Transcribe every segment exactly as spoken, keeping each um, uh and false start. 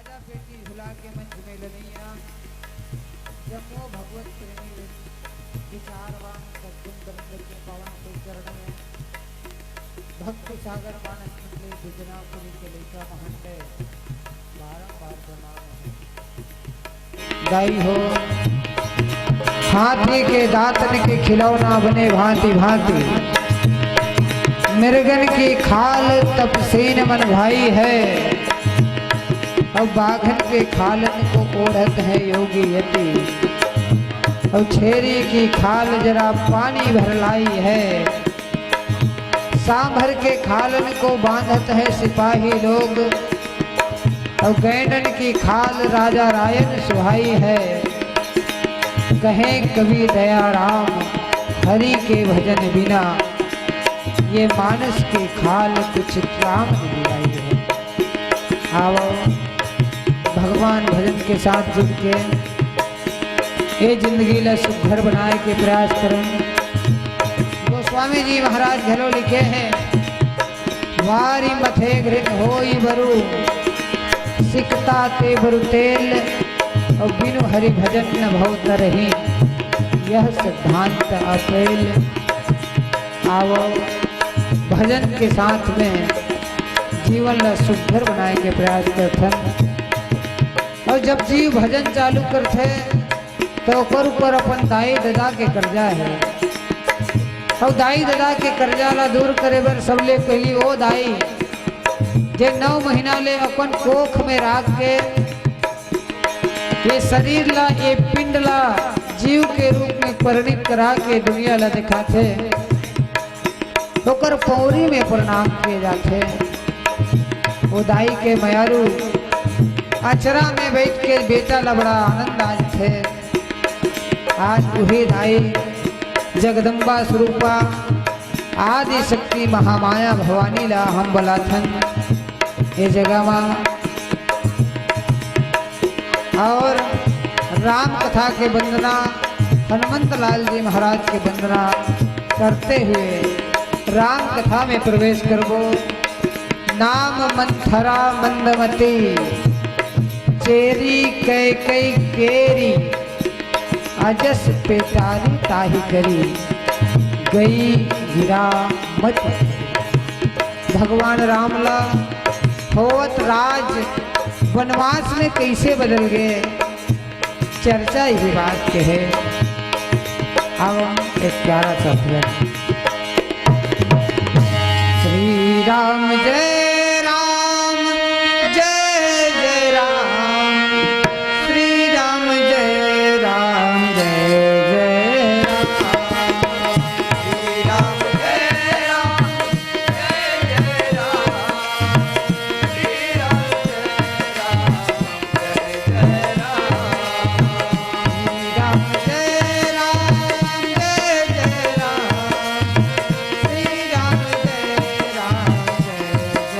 पेटी भुला के मंच में लनैया, जम्मो भगवत प्रेमी विचारवान सज्जन वृंद के पावन श्री चरण में भक्ति सागर मानस निकले बिजनापुरी के लइका महंत बारंबार प्रणाम है। दाई हो, हाथी के दांतन के खिलौना बने भांति भांति, मिर्गन की खाल तपसेन मन भाई है। अब बाघन के खालन को ओढ़त है योगी यति। अब छेरी की खाल जरा पानी भर लाई है। सांभर के खालन को बांधत है सिपाही लोग। अब गैंडन की खाल राजा रायन सुहाई है। कहे कवि दयाराम, हरि के भजन बिना ये मानस की खाल कुछ काम नहीं आई है। आवो, भगवान भजन के साथ जुड़ के ये जिंदगी ला सुघर बनाए के प्रयास करन। गोस्वामी जी महाराज घलो लिखे हैं, वारी मथे घृत होई बरु, सिकता ते बरु तेल, और बिनु हरि भजन न भव तरही, यह सिद्धांत अपेल। आवो, भजन के साथ में जीवन ला सुघर बनाए के प्रयास करथन। और जब जीव भजन चालू करथे, तो ओकर ऊपर अपन दाई ददा के कर्जा है। और दाई ददा के कर्जा ला दूर करे बर सबले पहली वो दाई, जे नौ महीना ले अपन कोख में राख के ये शरीर ला, ये पिंड ला जीव के रूप में परिणित करा के दुनिया ला दिखाथे, ओकर पौरी में प्रणाम किए जाथे। वो दाई के मयारू अचरा में बैठ के बेटा ला बड़ा आनंद आथे। आज उही दाई जगदम्बा स्वरूपा आदि शक्ति महामाया भवानी ला हम बलाथन ये जगह मा। और राम कथा के वंदना, हनुमंत लाल जी महाराज के वंदना करते हुए राम कथा में प्रवेश करबो। नाम मंथरा मंदमती, चेरी कैकई केरी, अजस पेटारी ताहि करी, गई गिरा मत। भगवान राम ला होवत राज वनवास में कैसे बदल गए, चर्चा ये बात के है। अब एक प्यारा सा भजन। श्री राम जय राम, जय जय राम, श्री राम जय राम, जय जय राम। श्री राम जय राम, जय जय राम, श्री राम जय राम, जय जय राम। श्री राम जय राम, जय जय राम, श्री राम जय राम, जय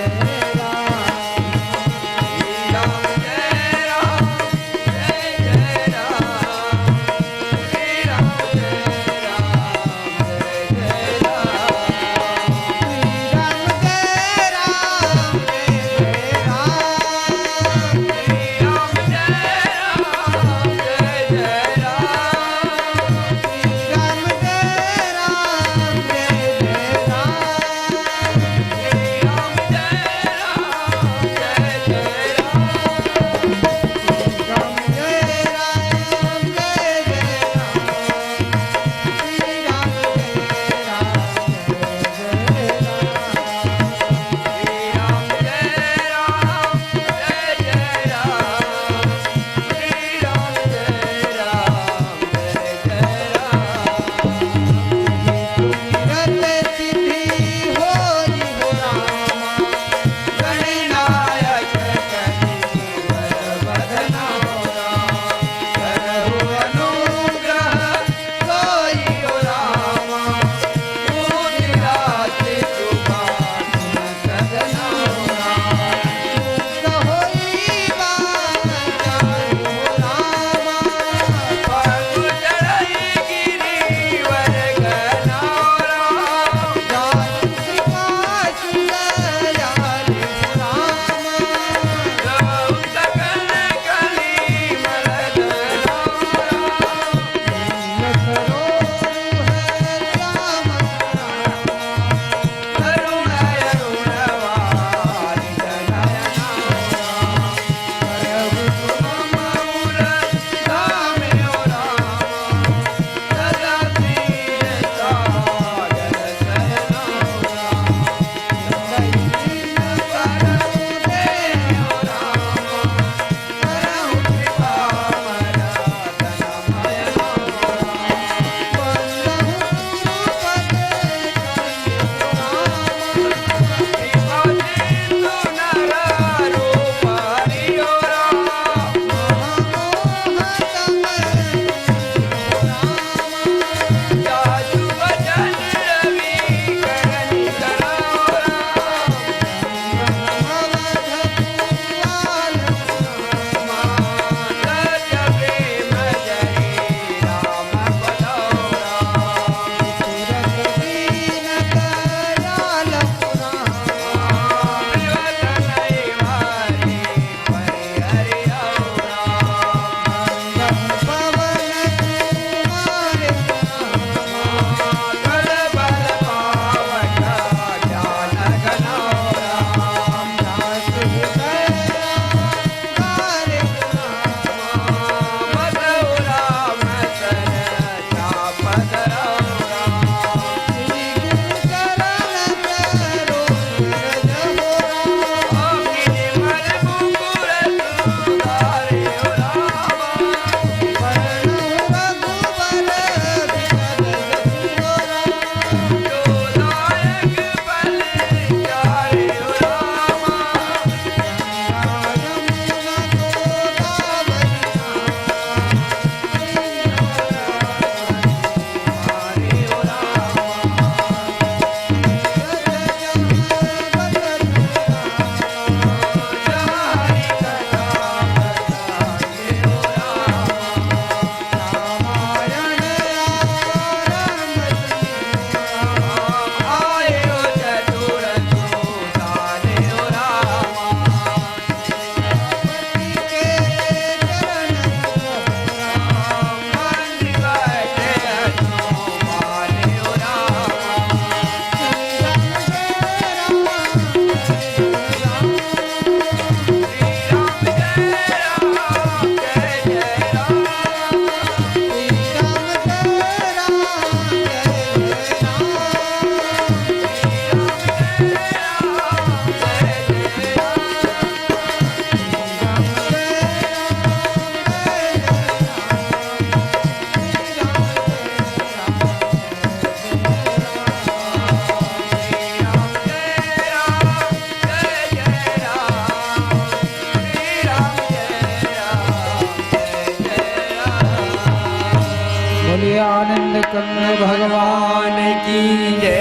भगवान की जय।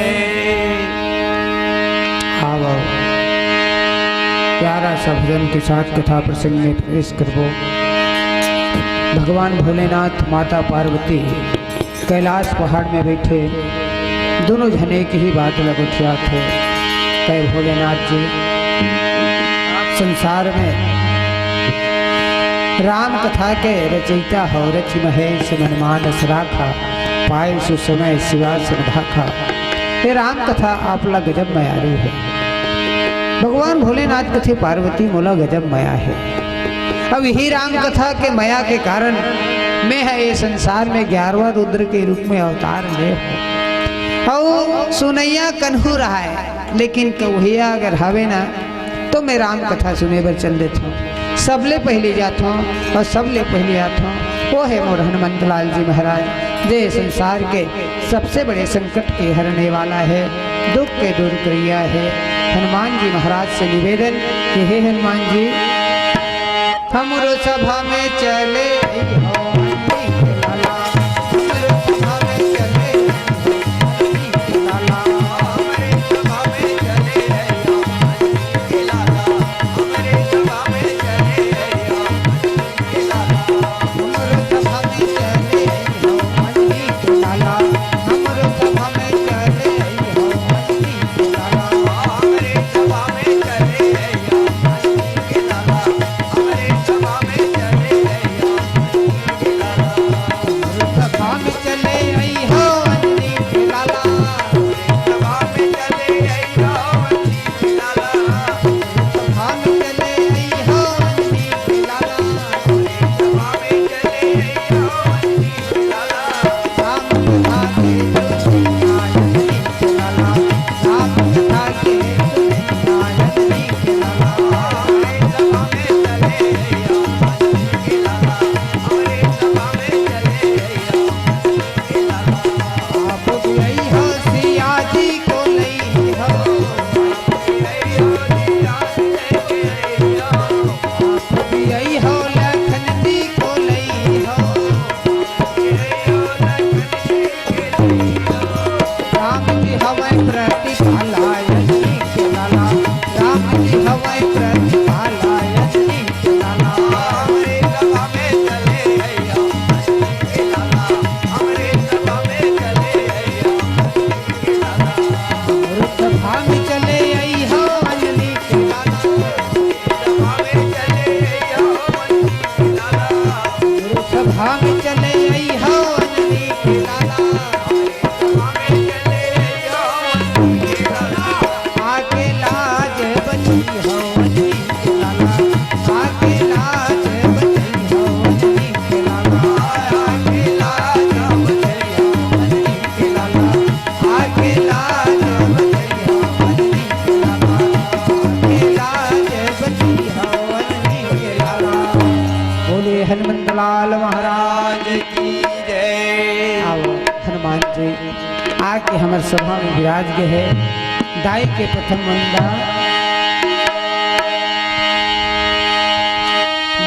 आओ, आओ। प्यारा सा भजन के साथ कथा प्रसंग में प्रवेश करबो। भगवान भोलेनाथ, माता पार्वती कैलाश पहाड़ में बैठे, दोनों झने के ही बात ल गोठियाथे। कहे भोलेनाथ जी, संसार में राम कथा के रचयिता हो, रचि महेश मन मानस राखा, पाए सुसमय सिवासन भाखा। ये राम कथा आप ला गजब मया रही है। भगवान भोलेनाथ कथे, पार्वती मोला गजब मया है। अब यही राम कथा के मया के कारण मैं ह ये संसार में ग्यारहवाँ रुद्र के रूप में अवतार ले हूँ। अउ सुनैया कन्हू रहा है, लेकिन कौहिया अगर हवे ना, तो मैं राम कथा सुने बर चल देथों। सबले पहले जाथों अउ सबले पहले आथों, वो है मोर हनुमंत लाल जी महाराज, जे संसार के सबसे बड़े संकट के हरने वाला है, दुख के दूर करिया है। हनुमान जी महाराज से निवेदन कि हे हनुमान जी, हमरो सभा में चले अइहो, हमरो सभा में चले अइहो। बोले हनुमंत लाल महाराज की जय। आओ हनुमान जी आके हमर सभा में विराज गए हैं। दाई के प्रथम वंदन।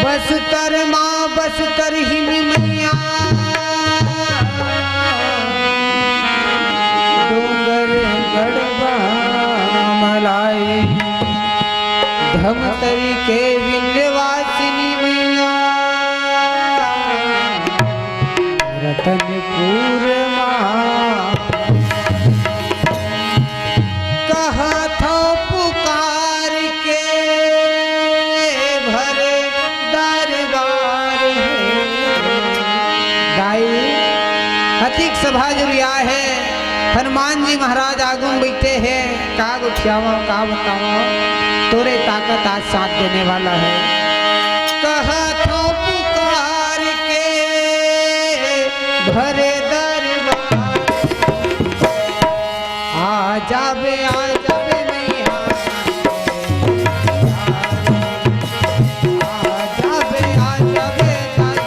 बस्तर माँ बस्तर हिनी मैया, डोंगर गढ़वा मलाई, धमतरी के विंध्यवासिनी मैया, रतनपुर माँ। कहत हौं पुकार के भर दरबार हे। दाई, अतिक सभा जुरिया हे, हनुमान जी महाराज आगू में बैठे हे, का गोठियावं, का बतावं, तोरे ताकत आज साथ देने वाला हे। कहत हौं पुकार के भर दरबार, आ जाबे, आ जाबे मैया, आ जाबे, आ जाबे दाई।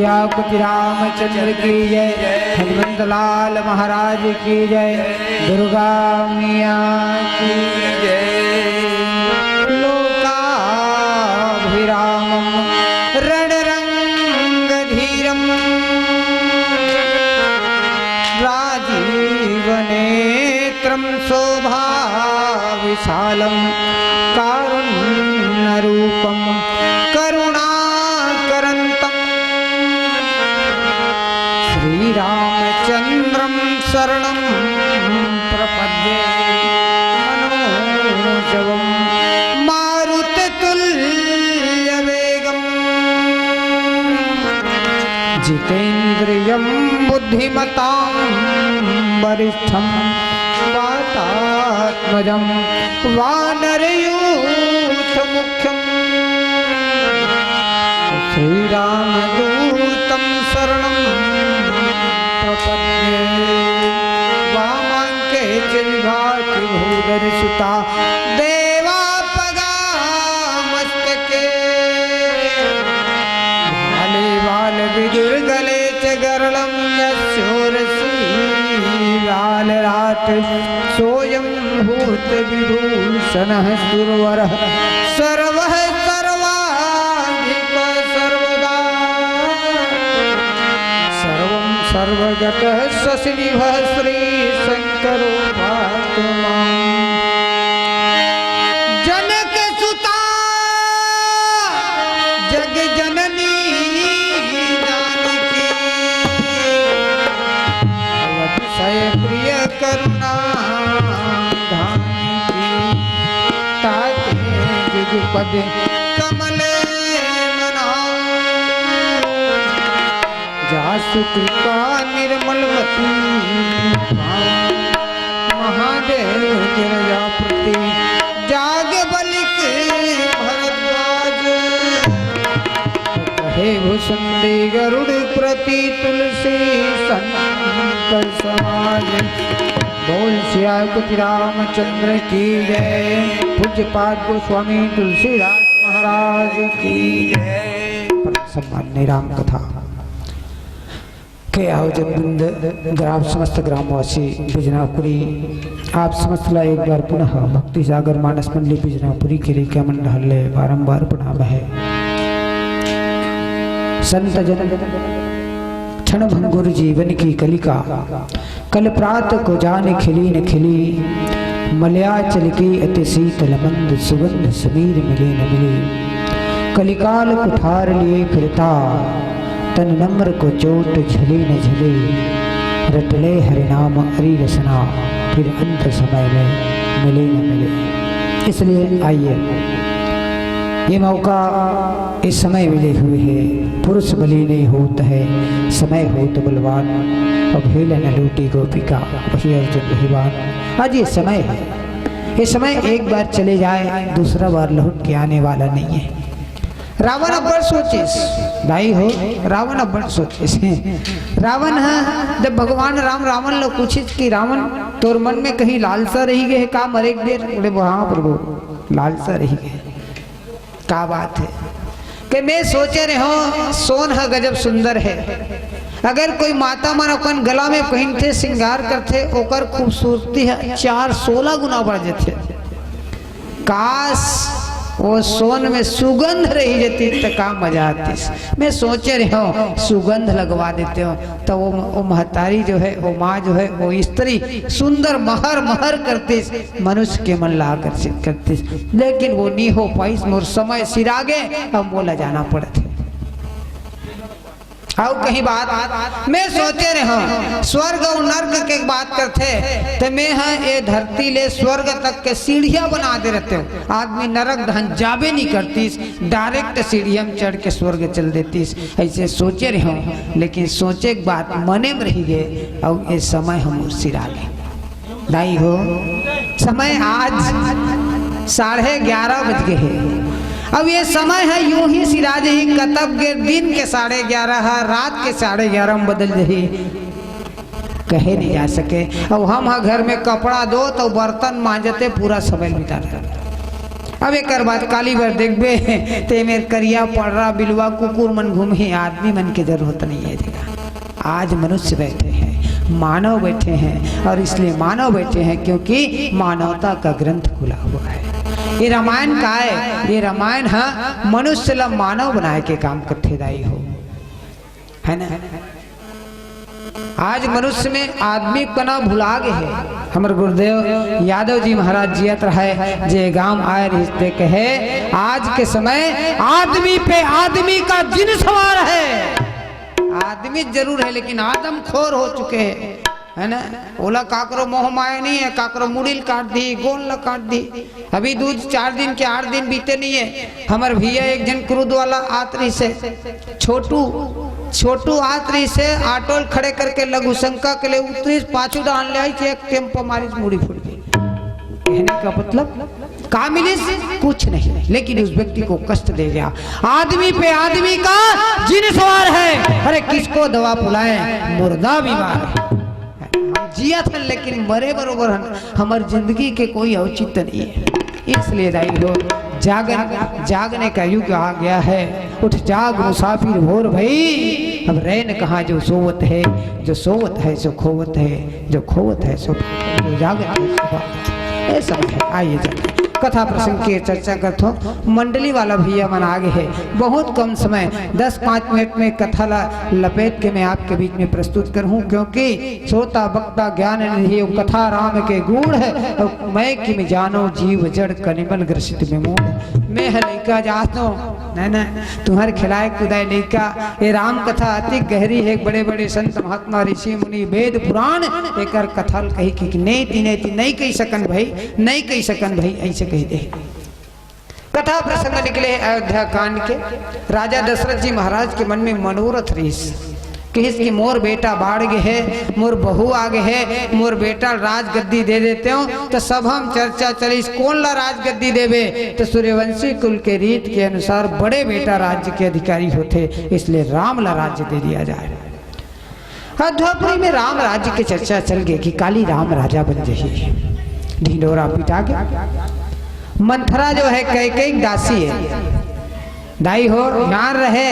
रामचंद्र की जय। हनुमंत लाल महाराज की जय। दुर्गा मैया की जय। लोकाभिरामं रणरंगधीरं राजीवनेत्रं शोभाविशालं कारुण्यरूपं करुणाकरन्तं श्रीरामचन्द्रं शरणं प्रपद्ये। मनोजवं मारुततुल्यवेगं जितेन्द्रियं बुद्धिमतां वरिष्ठं वातात्मजं वानरयूथमुख्यं श्रीरामदूतं शरणं प्रपद्ये। वामाङ्के च विभाति भूधरसुता देवापगा मस्तके। बाले बालविधुर्गले च गरलं यस्योरसि बालराट्। सोऽयं भूतविभूषणः सुरवरः सर्वः सर्वाधिपः सर्वदा। सर्वं सर्वगतः शशिनिभः श्रीशङ्करो पातु माम्। जनकसुता जगजननी जानकी अवध सय प्रिय करुणा धाम की ताके जुगपद कमल मनाओ। जासु कृपा निर्मल मति पाओ। महादेव गिरजापति जाग बलिक भरद्वाज। कहे भुसुंडी गरुड़ प्रति तुलसी संत समाज। बोल सियापति रामचंद्र की जय। पूज्यपाद गोस्वामी तुलसीदास महाराज की जय। परम सम्माननीय राम कथा के आयोजन वृंद, ग्राम, समस्त ग्रामवासी बिजनापुरी, आप समस्त ला एक बार पुनः भक्ति सागर मानस मंडली बिजनापुरी के लइका मन डहर ले बारंबार प्रणाम है। संत जन क्षण भंगुर जीवन की कलिका, कल प्रात को जान खिली न खिली, मलयाचल की अति शीतल मंद सुगंध समीर मिली न मिली। कलिकाल कुठार लिए फिरता, तन नम्र को चोट झली न झली, रट ले हरि नाम अरी रसना, फिर अंत समय में मिले न मिले। इसलिए आइए, ये मौका इस समय मिले हुए है। पुरुष बली नहीं होत है, समय होत बलवान, अवहेला न लूटी गोपिका, वही अर्जुन वही बान। आज ये समय है, ये समय एक बार चले जाए, दूसरा बार लौट के आने वाला नहीं है। रावण अब्बड़ सोचिस, भाई हो, रावण अब्बड़ सोचिस। रावण ह, जब भगवान राम रावण ल पूछिस कि रावण, तोर मन में कहीं लालसा रही गए है का मरे के बेर? बोले, "हाँ प्रभु, लालसा रही गए।" का बात है? कि मैं सोचे रहे हूँ, सोन ह गजब सुंदर है। अगर कोई माता मन अपन गला में पहिनथे, श्रृंगार करथे, ओकर खूबसूरती ह चार सोलह गुना बढ़ जथे। काश वो सोन में सुगंध रही जती त का मजा आतीस। मैं सोचे रहे हूँ सुगंध लगवा देते हो, तो वो, वो महतारी जो है, वो माँ जो है, वो स्त्री सुंदर महर महर करतीस, मनुष्य के मन ला आकर्षित करतीस, लेकिन वो नहीं हो पाईस। मोर समय सिरागे, अब मोला जाना पड़त है। अउ कहीं बात मैं सोचे रहे हूँ, स्वर्ग अउ नर्क के बात करथे, त मैं ह ए धरती ले स्वर्ग तक के सीढ़िया बना दे रहते हो। आदमी नरक धन जाबे नहीं करतीस, डायरेक्ट सीढ़िया में चढ़ के स्वर्ग चल देतीस। ऐसे सोचे रहे हूँ, लेकिन सोचे के बात मने में रही गए, अउ ये समय हम सिरागे। दाई हो, समय आज साढ़े ग्यारह बज गए है। अब ये समय है यूं ही सिरा जही, कतब के दिन के साढ़े ग्यारह है, रात के साढ़े ग्यारह में बदल जही, कहे नहीं जा सके। अब हम हा घर में कपड़ा धोत अउ बर्तन मांजते पूरा समय बिता रहे। अब एकर बाद काली बर देखबे, ते मेर करिया पड़रा बिलवा कुकुर मन घूमही, आदमी मन के जरूरत नहीं है। आज मनुष्य बैठे हैं, मानव बैठे हैं, और इसलिए मानव बैठे हैं क्योंकि मानवता का ग्रंथ खुला हुआ है। ये रामायण का है, ये रामायण ह मनुष्य ला मानव बनाए के काम करथे दाई हो, है ना? आज मनुष्य में आदमी पना भुला गे हे। हमर गुरुदेव यादव जी महाराज जियत रहे, जे गांव आए रहिस ते कहे, आज के समय आदमी पे आदमी का जिन सवार है। आदमी जरूर है, लेकिन आदमखोर हो चुके हैं, है ना? ओला काकरो मोह माया नहीं है, काकरो मुड़ी ल काट दी, गोड़ ल काट दी। अभी दू चार दिन के, आठ दिन बीते नहीं है, हमर भैया एक झन क्रुद्ध वाला आत रहिस हे, छोटू, छोटू आत रहिस हे, ऑटो ल खड़े करके लघु शंका के लिए उतरिस, पाछू डाहन ले आइस, एक टेम्पो मारिस, मुड़ी फूट गे। कहने का मतलब का मिलिस? कुछ नहीं, लेकिन उस व्यक्ति को कष्ट दे गया। आदमी पे आदमी का जिन सवार है, अरे किसको दवा पिलाएं, मुर्दा बीमार है। हम जियत हन, लेकिन मरे बरोबर हन। हमर जिंदगी के कोई औचित्य नहीं है। इसलिए दाई हो, जागन, जागने का युग आ गया है। उठ जाग मुसाफिर भोर भई, अब रैन कहाँ जो सोवत है, जो सोवत है सो खोवत है, जो खोवत है सो, जो जागत है सो पावत है। ऐसा है, आइए जाते हैं। कथा प्रसंग की चर्चा करत हों। मंडली वाला भैया मन आगे है, बहुत कम समय, दस पाँच मिनट में कथा ला लपेट के मैं आपके बीच में प्रस्तुत करहूँ, क्योंकि श्रोता वक्ता ज्ञान निधि, कथा राम के गूढ़ है, और मैं किम जानो जीव जड़ कलिमल ग्रसित विमूढ़। मैं ह लइका जात हों, ना, ना, तुहर खिलाए कुदाए लइका। ये राम कथा अति गहरी है, बड़े बड़े संत महात्मा ऋषि मुनि वेद पुराण एकर कथा ल कही कि, कि नहीं ती, नहीं ती, नहीं कही सकन भाई, नहीं कही सकन भाई, ऐसे कही दे। कथा प्रसंग निकले हे अयोध्या कांड के। राजा दशरथ जी महाराज के मन में मनोरथ रहिस, कहिस कि मोर बेटा बाढ़ गे हे, मोर बहू आ गे हे, मोर बेटा ल राजगद्दी दे देतेंव। त सभा म चर्चा चलिस, कोन ला राजगद्दी देबे? त सूर्यवंशी कुल के रीत के अनुसार बड़े बेटा राज्य के अधिकारी होथे, इसलिए राम ला राज्य दे दिया जाए। अयोध्यापुरी में राम राज्य के चर्चा चल गे कि काली राम राजा बन जही। ढिंढोरा पिटा गे। मंथरा जो है कैकेयी दासी है, दाई हो, जान रहे,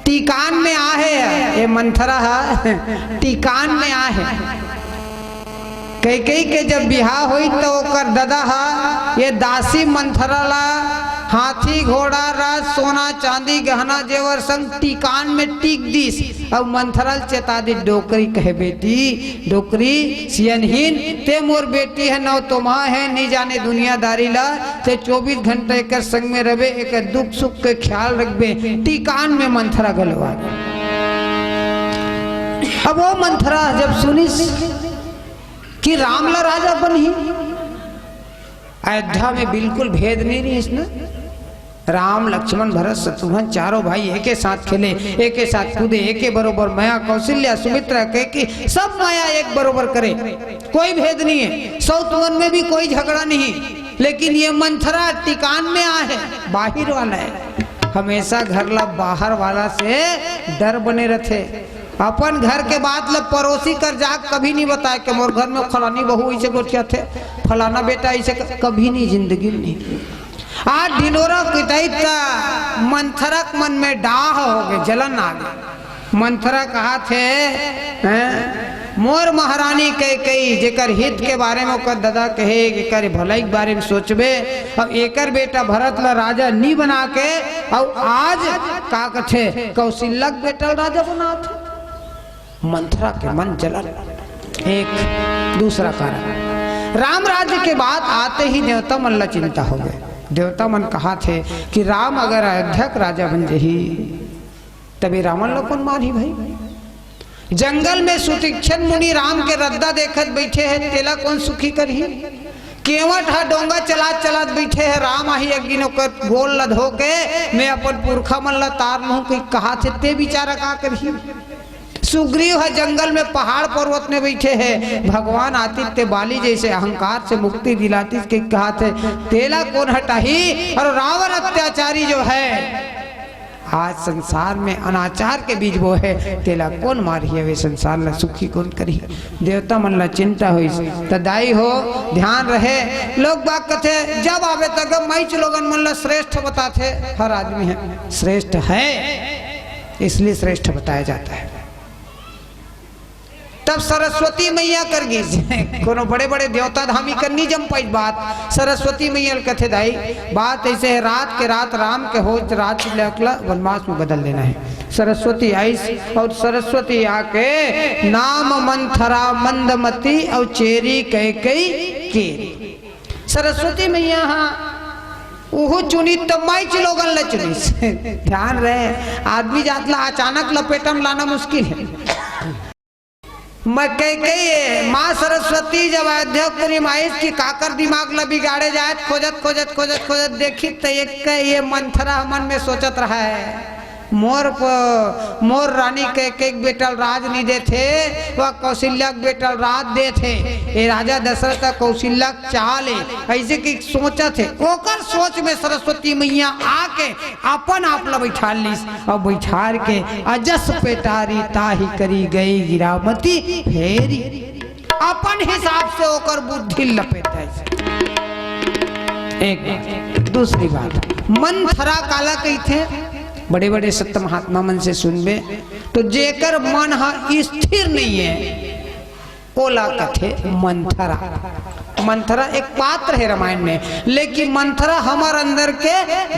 टीकान में आहे, ये मंथरा ह टीकान में आहे। कैकेयी के जब बिहाव होइस त ओकर ददा ह ये दासी मंथरा ला हाथी घोड़ा रथ सोना चांदी गहना जेवर संग टीकान में टीक दिस। अउ मंथरा ल चेता दिस, डोकरी कहे बेटी, डोकरी सियनहीन, ते मोर बेटी हे, नवतोम्हा हे, नी जाने दुनियादारी ला, ते चौबीस घंटा एकर संग में रबे, एकर दुख सुख के ख्याल रखबे। टीकान में मंथरा घलो आ गे। अब वो मंथरा जब सुनिस कि राम ला राजा बनही, अयोध्या में बिल्कुल भेद नहीं रहिस न। राम, लक्ष्मण, भरत, शत्रुघ्न चारों भाई एके साथ खेले, एके साथ कूदे, एके बरोबर मया, कौशल्या, सुमित्रा, कैकेयी, सब मया एक बरोबर करे, कोई भेद नहीं है। सौतवन में भी कोई झगड़ा नहीं, लेकिन ये मंथरा टीकान में आहे, बाहिर वाला है। हमेशा घर ला बाहर वाला से डर बने रथे। अपन घर के बात ल पड़ोसी कर जाके कभी नहीं बताए कि मोर घर में फलानी बहू ऐसे गोठियाथे, फलाना बेटा ऐसे क-, कभी नहीं, जिंदगी में नहीं। आज ढिंढोरा पिटाइस त मंथरा के मन में डाह हो गे, जलन आ गे। मंथरा कहाथे, हैं, मोर महारानी कैकेयी, जेकर हित के बारे में ओकर ददा कहे, जेकर भलाई के बारे में सोचबे, अब एकर बेटा भरत ला राजा नी बना के, अउ आज का कथे, कौशल्या के बेटा ला राजा बनाथे। मंथरा के मन जलन। एक दूसरा कारण, राम राज्य के बात आते ही देवता मन ला चिंता हो गे। देवता मन कहाथे कि राम अगर अयोध्या के राजा बन जही, तबे रावण ला कोन मारही भाई? जंगल में सुतीक्षण मुनि राम के रद्दा देखत बइठे हे, तेला कोन सुखी करही? केवट ह डोंगा चलात चलात बइठे हे, राम आही एक दिन ओकर गोड़ ल धो के, मैं अपन पुरखा मन ल तार लूं कहि कहाथे, ते बिचारा का करही? सुग्रीव ह जंगल में पहाड़ पर्वत में बइठे हे, भगवान आतिस ते बाली जइसे अहंकार से मुक्ति दिलातिस कहि कहाथे, तेला कोन हटाही? अउ रावण अत्याचारी जो है, आज संसार में अनाचार के बीज बोहे, तेला कोन मारही, अवे संसार ला सुखी कोन करही? देवता मन ला चिंता होइस। त दाई हो, ध्यान रहे, लोग बाग कथे, जब आवे तक माईच लोगन मन ला श्रेष्ठ बताथे। हर आदमी है श्रेष्ठ है, इसलिए श्रेष्ठ बताया जाता है। तब सरस्वती मैया कर गिस। कोनो बड़े बड़े देवता धामी कर नी जम पाई बात। सरस्वती मैया ल कथे, दाई, बात ऐसे है, रात के रात राम के होत रात लकला वनवास में बदल देना है। सरस्वती आइस और सरस्वती आके नाम मंथरा मंदमती और चेरी कैकई के। सरस्वती मैया हा उहू चुनिस त माईच लोगन ल चुनिस। ध्यान रहे, आदमी जात ला अचानक लपेटम लाना मुश्किल है। मैं कैकई, माँ सरस्वती जब अयोध्यापुरी में आइस कि काकर दिमाग ला बिगाड़े जाए, खोजत खोजत खोजत खोजत देखी त एक ये मंथरा मन में सोचत रहा है, मोर प-, मोर रानी कैकई के बेटा ल राज नहीं देथे, वह कौशल्या के बेटा ल राज देथे। ये राजा दशरथ का कौशल्या के चाल है, ऐसे कि सोचत है। ओकर सोच में सरस्वती मैया आके अपन आप ला बैठा लीस और बैठार के अजस पेटारी ताही करी गई गिरामती फेरी। अपन हिसाब से ओकर बुद्धि लपेट है। एक बात। दूसरी बात, मंथरा काला कहिथे? बड़े बड़े संत महात्मा मन से सुनबे तो जेकर मन हा स्थिर नहीं है, ओला कथे मंथरा। मंथरा एक पात्र है रामायण में, लेकिन मंथरा हमर अंदर के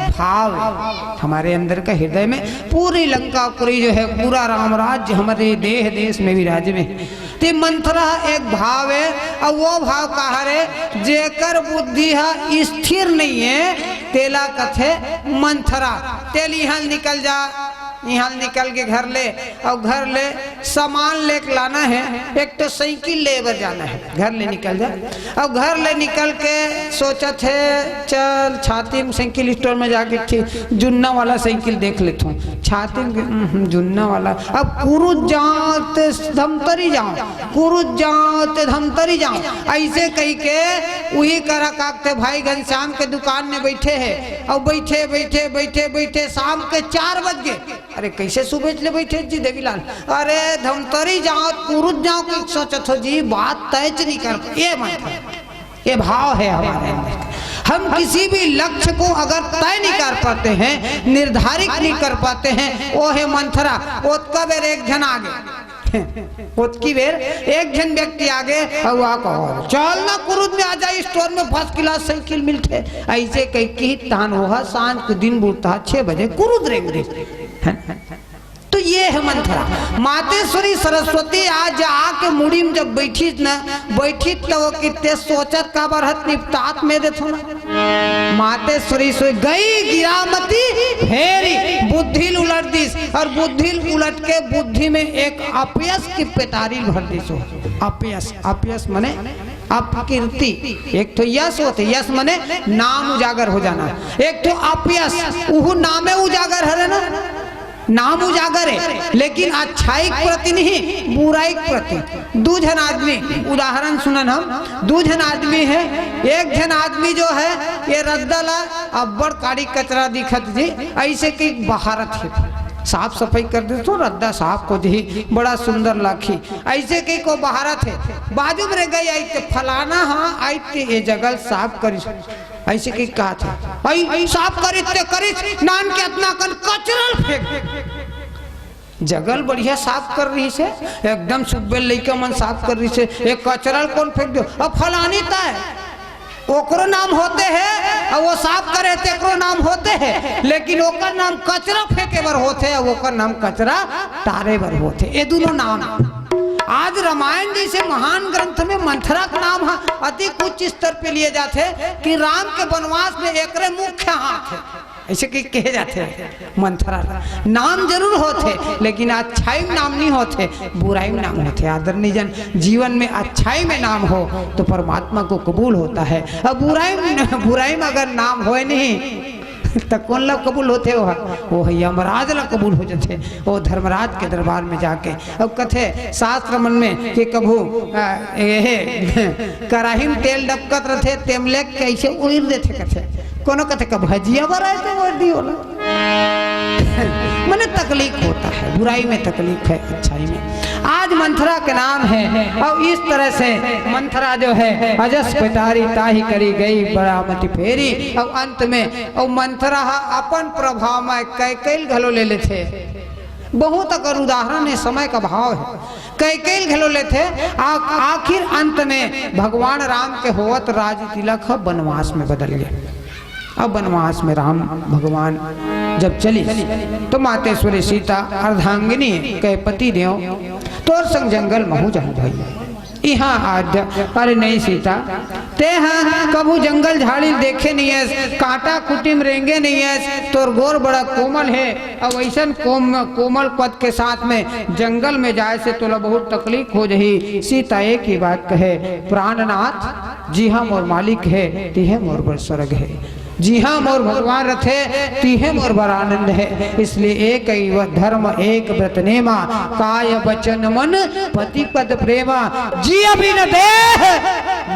भाव है, हमारे अंदर का हृदय में। पूरी लंकापुरी जो है, पूरा राम राज्य हमारे देह देश में विराजे में। ते मंथरा एक भाव है, और वो भाव का हरे, जेकर बुद्धि हा स्थिर नहीं है, तेला कथे मंथरा। तेल इहाँ निकल जा, इहाँ निकल के घर ले, और घर ले सामान लेके लाना है, एक तो साइकिल ले बर जाना है, घर ले निकल जा। और घर ले निकल के सोचत है, चल छाती में साइकिल स्टोर में जाके ठीक जुन्ना वाला साइकिल देख लेता हूँ। छाती में, हम्म, जुन्ना वाला। अब कुरुद जाओ ते धमतरी जाओ, कुरुद जाओ ते धमतरी जाओ, ऐसे कही के उही करा काकते भाई घनश्याम के दुकान में बैठे है। और बैठे बैठे बैठे बैठे शाम के चार बज गए। अरे कैसे सुबह ले बैठे जी देवीलाल? अरे धमतरी जाओ, कुरुद जाओ कि सोचत हो जी, बात तय च नहीं कर। ये मन, ये भाव है हमारे अंदर। हम किसी भी लक्ष्य को अगर तय नहीं कर पाते हैं, निर्धारित नहीं कर पाते हैं, वो है मंथरा। ओतका बेर एक जन आगे, ओतकी बेर एक जन व्यक्ति आगे, और वह कहो, चल ना कुरुद में आ जाए, स्टोर में फर्स्ट क्लास साइकिल मिलते। ऐसे कही कि तान हो, शाम के दिन बुरता छह बजे कुरुद रेंग रही। तो ये है मंथरा। मातेश्वरी सरस्वती आज आके मुड़ी में जब बैठी न, बैठी तो वो कितने सोचत काबर हत निपतात में देथो ना। मातेश्वरी सोई गई गिरामती फेरी, बुद्धि उलट दिस, और बुद्धि उलट के बुद्धि में एक अपयस की पेटारी भर दिस हो। अपयस, अपयस मने अपकीर्ति। एक तो यश होते, यश मने नाम उजागर हो जाना, एक तो अपयस, उहू नामे उजागर हरे ना। नाम उजागर है, लेकिन अच्छाई के प्रति नहीं, बुराई के प्रति। दू झन आदमी, उदाहरण सुनन हम, दू झन आदमी है, एक झन आदमी जो है, ये रद्दा ला अब्बड़ काड़ी कचरा दिखत जी, ऐसे कि बहारत है, साफ सफाई कर दे तो रद्दा साफ को जी, बड़ा सुंदर लाखी, ऐसे कि को बहारत है। बाजू में रे गई आई ते फलाना हाँ आई ते ये जगह साफ करी, ऐसे कि कहा था, आई साफ करी ते करी, नान के इतना कन कचरा फेंक। जगल बढ़िया साफ कर रही से, एकदम सुब्बे लइका मन साफ कर रही से, एक कचरा ल कोन फेंक दो? अब फलानी ता है, ओकरो नाम होते है, और वो साफ करे तेकरो नाम होते है, लेकिन ओकर नाम कचरा फेंके बर होते है, ओकर नाम कचरा टारे बर होते। ये दोनों नाम। आज रामायण जैसे महान ग्रंथ में मंथरा का नाम है, अति उच्च स्तर पे लिए जाते कि राम के वनवास में एकरे मुख्य हाथ है। ऐसे कि कहे जाते हैं मंथरा। नाम जरूर होते, लेकिन अच्छाई में नाम नहीं होते, बुराई में नाम होते। आदरणीय जन, जीवन में अच्छाई में नाम हो तो परमात्मा को कबूल होता है, और बुराई में, बुराई में अगर नाम होए नहीं तो कौन ला कबूल होते हो? वो है यमराज ला कबूल हो जाते, वो धर्मराज के दरबार में जाके। अब कथे शास्त्र मन में कि कभू, आ, ये कराही में तेल डबकत रहते, तेमले कैसे उड़ीर देते कथे। कोनो कथे कब हजिया बराए तो वो दी होला। मने तकलीफ होता है, बुराई में तकलीफ है, अच्छाई में। आज मंथरा के नाम है और इस तरह से मंथरा जो है, अजस पिटारी ताहि करी गई बड़ा मति फेरी। और अंत में और मंथरा हा अपन प्रभाव में कैकेयी घलो ले लेथे। बहुत अगर उदाहरण है, समय का भाव है। कैकेयी घलो लेथे। आ-, आखिर अंत में भगवान राम के होवत राज तिलक ह बनवास में बदल गया। अब बनवास में राम भगवान जब चलिस, तो मातेश्वरी सीता अर्धांगिनी के पति देव तोर संग जंगल महू जाहूं भई। इहां आद्य, अरे नहीं सीता, ते ह कभू जंगल झाड़ी देखे नहीं है, कांटा कुटिम रेंगे नहीं है, तोर गोर बड़ा कोमल है। अब ऐसन कोम-, कोमल पद के साथ में जंगल में जाए से तोला बहुत तकलीफ हो जही। सीता एक ही बात कहे, प्राणनाथ, जिहां मोर मालिक है, तिहे मोर बर स्वर्ग है। जिहां मोर भगवान रथे, तिहे मोर बर आनंद है। इसलिए एक ही व-, धर्म एक व्रत नेमा, काय वचन मन पति पद प्रेमा। जिय बिन देह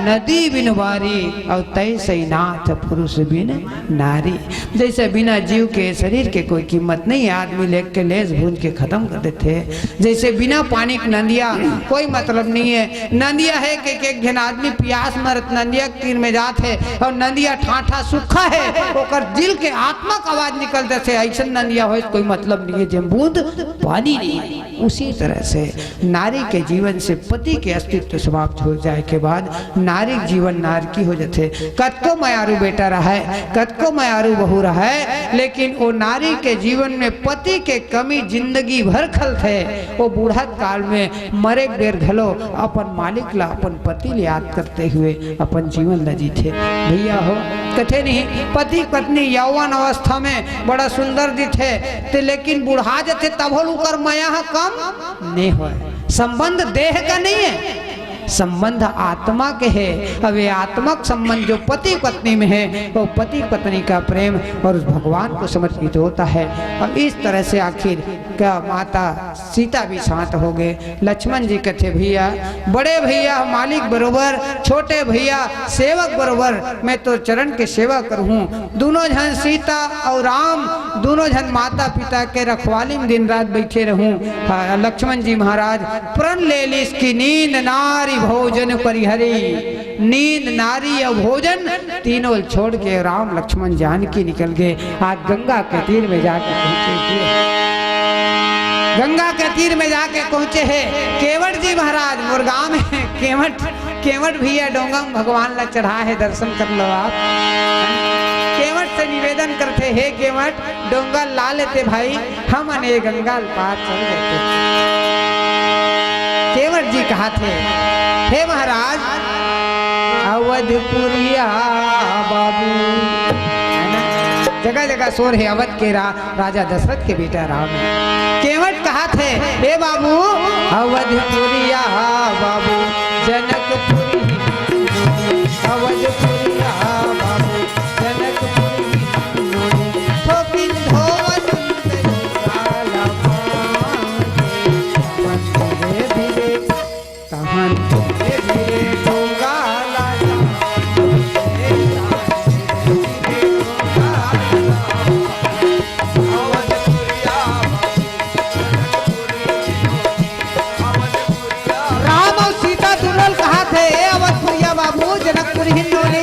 नदी बिन वारी, और तैसई नाथ पुरुष बिन नारी। जैसे बिना जीव के, शरीर के कोई कीमत नहीं है, आदमी लेके लेस भूंज के खत्म कर देथे। जैसे बिना पानी के नंदिया कोई मतलब नहीं है। नंदिया है कि एक झन आदमी पियास मरत नंदिया के तीर में जात है और नंदिया ठाठा सूखा है, ओकर दिल के आत्मा का आवाज निकल देथे, ऐसन नंदिया होय कोई मतलब नहीं है, जेम बूंद पानी नहीं है। उसी तरह से नारी के जीवन से पति के अस्तित्व समाप्त हो जाए के बाद नारी के जीवन नारकी हो जाथे। कतको मयारू बेटा रहे, कतको मयारू बहू रहे, लेकिन वो नारी के जीवन में पति के कमी जिंदगी भर खलथे। वो बूढ़ा काल में मरे के बेर घलो अपन मालिक ला, अपन पति ला याद करते हुए अपन जीवन ला जीथे। भैया हो, कथे नहीं, पति पत्नी यौवन अवस्था में बड़ा सुंदर दिखे, ते लेकिन बुढ़ा जथे तभो ल उकर मया ह कम नहीं होय। संबंध देह का नहीं है, संबंध आत्मा के है। अब ये आत्मक संबंध जो पति पत्नी में है, वो पति पत्नी का प्रेम और उस भगवान को समर्पित होता है। और इस तरह से आखिर का माता सीता भी शांत हो गए। लक्ष्मण जी कथे, भैया, बड़े भैया मालिक बरोबर, छोटे भैया सेवक बरोबर, मैं तो चरण के सेवा करहूँ। दोनों झन सीता और राम, दोनों झन माता पिता के रखवाली में दिन रात बैठे रहूं। हाँ, लक्ष्मण जी महाराज प्रण ले लिस कि नींद नारी भोजन परिहरी। नींद नारी और भोजन तीनों छोड़ के राम लक्ष्मण जानकी निकल गए। आज गंगा के तीर में जाके पहुंचे थे। गंगा के तीर में जाके पहुंचे हैं केवट जी महाराज, मोर गांव में केवट केवट भैया डोंगा में भगवान ला चढ़ा है, दर्शन कर लो आप। केवट से निवेदन करते, हे केवट, डोंगा ला लेते भाई, हम अने गंगा ल पार चल देते। केवट जी कहा थे, हे महाराज, अवधपुरिया बाबू, है ना? जगह जगह शोर है अवध के रा-, राजा दशरथ के बेटा राम है। केवट कहा थे, हे बाबू, अवधपुरिया बाबू, जनकपुरी, अवधपुरिया बाबू, जनकपुरी, थोकिन धोवन काला पानी, धीरे धीरे तहन धीरे धीरे डोंगा लाया। राम अउ सीता दुनों ल कहाथे, ए अवधपुरिया बाबू, जनकपुर हिंदोली।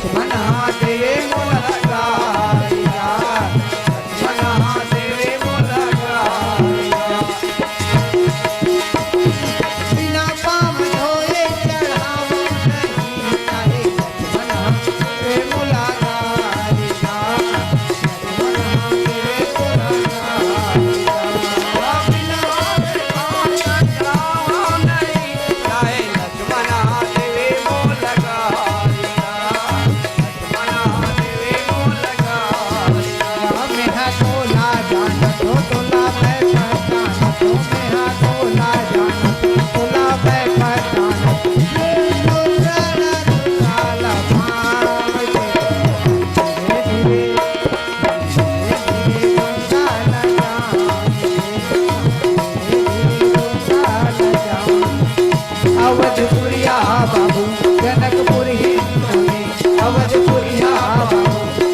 लक्ष्मण देवे मोला गारिया, लक्ष्मण देवे मोला गारिया। बिना पाँव धोए चढ़ावो नहीं, चाहे लक्ष्मण देवे मोला गारिया। अवधपुरिया बाबू जनकपुर हिंदू में, अवधपुरिया बाबू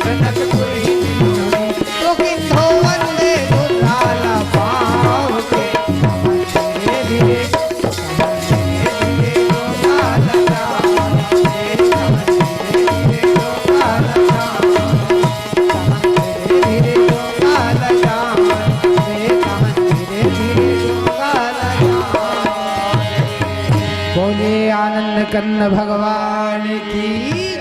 जनकपुर हिंदू में, तो किंधो वंदे दुलाला पाँव के, धीरे धीरे बोले आनंद कंद भगवान की।